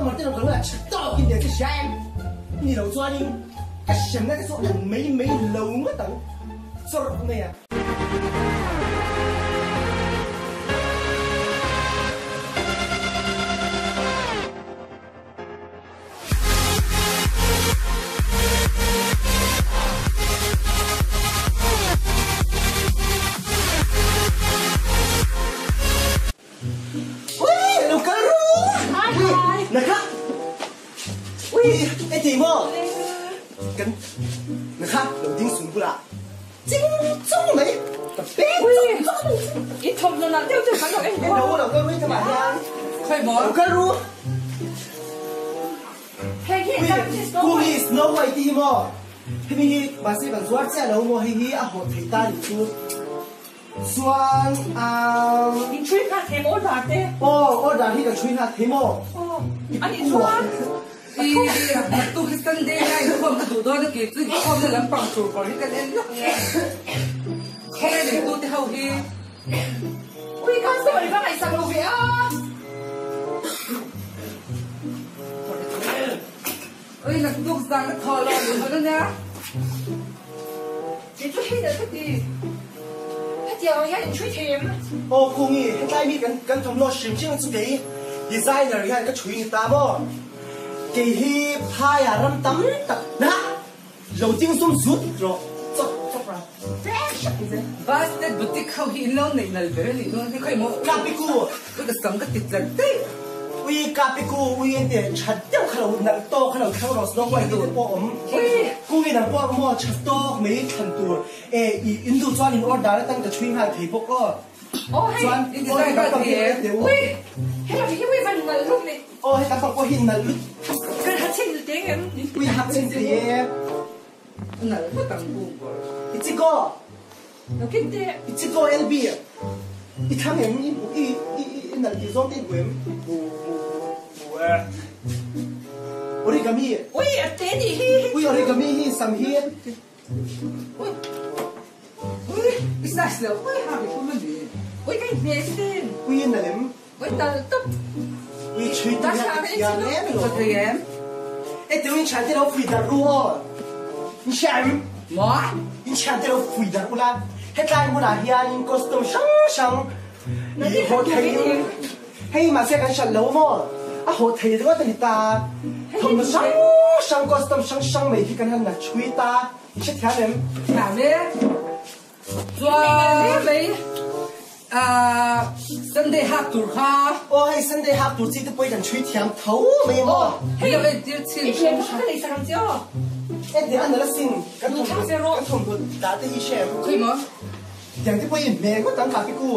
customer te lo kal hunah tha tawkin der che hria em? Ni lo chuanin ka hremna te chu an mai mai lo ngawt ang chawrh mai a. Ui, lo kal ru! Hi, hi! Nakha! Ui, e ti maw? Kan nakha lo ding sung bulah ching chung mai ka pek chung chung mai. I thawmhnaw nalh deuh deuh kan lo en E lo lo kal ru i tamah hian. Khawi maw? Lo kal ru! Hei hi Ui, Kung hi Snow White hi maw? Hemi hi mahse kan zuar chiah lo maw? Hei hi a hawh thei ta nih chu. Chuan amm. In chhui nghal thei maw order te? Aw order hi ka chhui nghal thei maw? Aw a nih chuan. I naktuk hi Sunday a inkhawm ka duh dawn a kei chu inkhawmna lampang tur kawr hi kan en lawk nia. Khawnge neitu te ho hi. Ui customer i va ngaihsak lo ve a. Ui naktuk zan ka thaw lo ni dawn a nia. Kei chu hei nalh ka ti. Hetiang ang hian in chhui thei em? Aw Kungi, hetlai mi kan kan thawmhnaw hrim hrim chu kei designer hian ka chhui ni ta maw? Kei hi phaiah ram tam tak na lo ding zum zut rawh chawp chawp ra fresh ang che. Bastet boutique ho hi in lo neih nal ber a nih dawn hi khawi maw? Kapiku! Ui ka sam ka ti tlar daih. Ui Kapiku ui ente that deuh kha lo nalh tawk kha lo thleng rawh snow white te pawh awm. Kung in ang pawh maw tha tawk mai thlan tur e i in duh chuan in order atan ka chhui nghal thei bawk aw. Aw hei Chuan i design aw nghal thei em? Ui helai hi ui van nalh lut ni. Aw hei kan pawh hi nalh lut. Kan ha chin teng em? Ui ha chin thei e. Nalh lut ang kung kawr. I chiko. Lo kin teh. I chiko LB. I thlang em i hmu i i i nalh tih zawng te i hmu em? Hmu hmu hmu hmu e. Origami. Ui a te nih hi. Ui origami hi sam hi. Ui. Ui i size lo ui ha bi pum a ni. Ui ka inhmeh sin. Ui i nalh em? Ui tal tawp. Ui chhui tu hian ka thiam em lo. Ka thei em? E teu in thian te lo fui darh ru aw. In hria em? Maw? In thian te lo fui darh ula. Hetlai hmunah hianin costume hrang hrang i hawh thei in hei mahse kan hriat lo maw? A hawh thei ringawt a ni ta. Thawmhnaw hrang hrang costume hrang hrang mai hi kan han la chhui ta. I hrethiam em? Thiam e. Chuan Sunday hak tur kha. Aw hei Sunday hak tur chi te pawh hi kan chhui thiam tho mai a maw. Hei lo entir chhin hrim hrim. Ka nei sak ang che aw. Entir a nalh asin. Kan thawmhnaw dah te hi hre em. Khawi maw? Tiang te pawh hi hmel ngawt ang kah piku.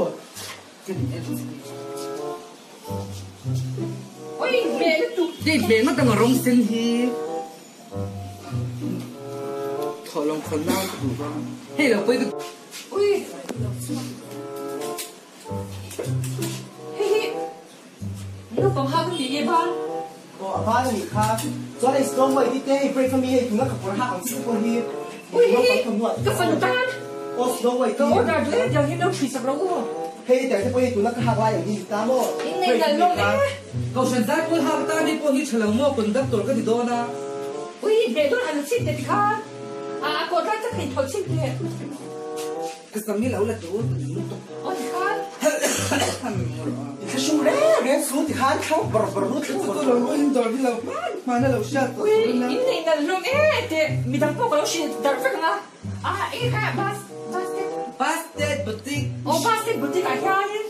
Oi hmel lutuk. Hei hmel ngawt ang a rawng sen hi. Thawhlawm khawn nau ka duh bawk a. Hei lo pawi ka Ui! Hei hi naupang hak a ni nge ban? Aw a ban a nih kha. Chuan hei Snow White hi te hei break a mi hei tuna ka kawr hak ang chi te pawh hi Ui hei hi ka fanu tan. Aw Snow White hi. Ka order duh em tiang hian lo ṭhui sak lo u. Hei tiang te pawh hi tuna ka hak lai ang hi ni ta maw? Innei nalh lawm e. Kohhran zaipawl hak atan hi pawh hi tha lo maw conductor ka ti dawn a. Ui hmeh dawn han chhin teh tikhan a a kawt lai tak kha inthawlh chhin teh. Ka sam hi lo la tur ka ning lutuk. Aw tikhan. I thlahrung reng reng su tikhan thlang bar bar lut thlang bar bar lut. In dawr hi lo hman hman a lo hriat tawh Ui innei nalh hlawm e teh midang pawh ka lo hrilh darh vek ang a. A eng kha bus basket. Basket boutique. Aw basket boutique ah hianin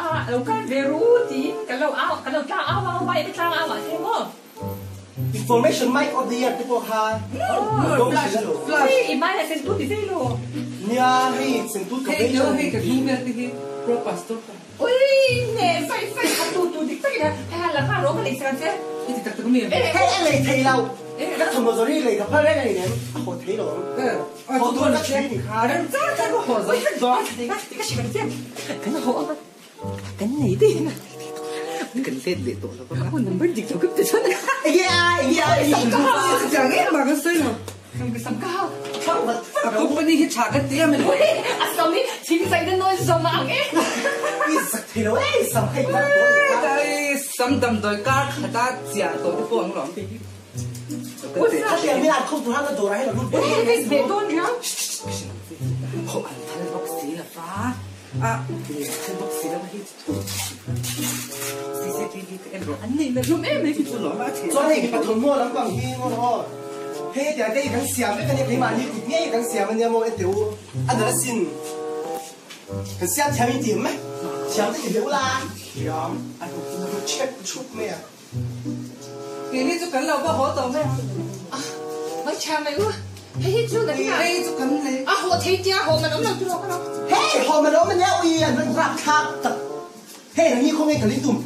a lo kal ve ru tiin kan lo au kan lo tlang au a wai te tlang au ah te maw. Information mic of the year te pawh kha Flash flash. Ui i hmai ah sentu ti vei lo. Nia hei sentu ka vei lo. Hei ka hnung vel te hi pro pastor ka. Ui nge fai fai a tu tu dik takin a hei han la nghal rawh ka lei sak ang che. I ti tak tak ami? Hei a lei thei lo. Ka thawmhnaw zawr hi lei ka phal reng a ni nem. A haw thei lo ang. Haw tur ka chhui ni kha. Rem chang chang ka haw zawr vek dawn. Ka hrilh ang che. Kan haw ang a. Kan nei daih ang a. Kan let leh tawh lo vang a. Aw number dik lo ka pe chuan. Enge a enge a i. Chutiang em a kan sawi lo. A company hi tha ka ti a mi. A sam hi thing zai na nawi zawm a ang e. I zak thei lo e i sam kha i tar tawh a ni kha. Ai sam. Sam damdawi kar khata chiah tawh te pawh ang lawm. Khatiang min an khawm tur han a dawrah hian a lut ve dawn riau. Khaw an thal bawk si lo va, a leh thal bawk si lo hi chu CCTV ka en rawh. An nei na hlawm em mai khi chu lawm a thei. Chuan hei mipa thawmhnaw lampang hi maw aw, hei tiang te hi kan siam vek ania keimahni kut ngei kan siam ania maw enteh u a nalh asin. Kan siam thiam in ti em mai? Thiam te ti ve ula. Thiam a ru chep chhup mai a. Keini chu kan lo va haw tawh mai ang. A, mai tha mai u. Hei hi chu nakin ah. Hei chu kan nei. A haw thei tia haw man awm lo tiraw ka lo. Hei haw man awm ania ui an rawn rap thlak tak. Hei nangni khawnge ka lei tum.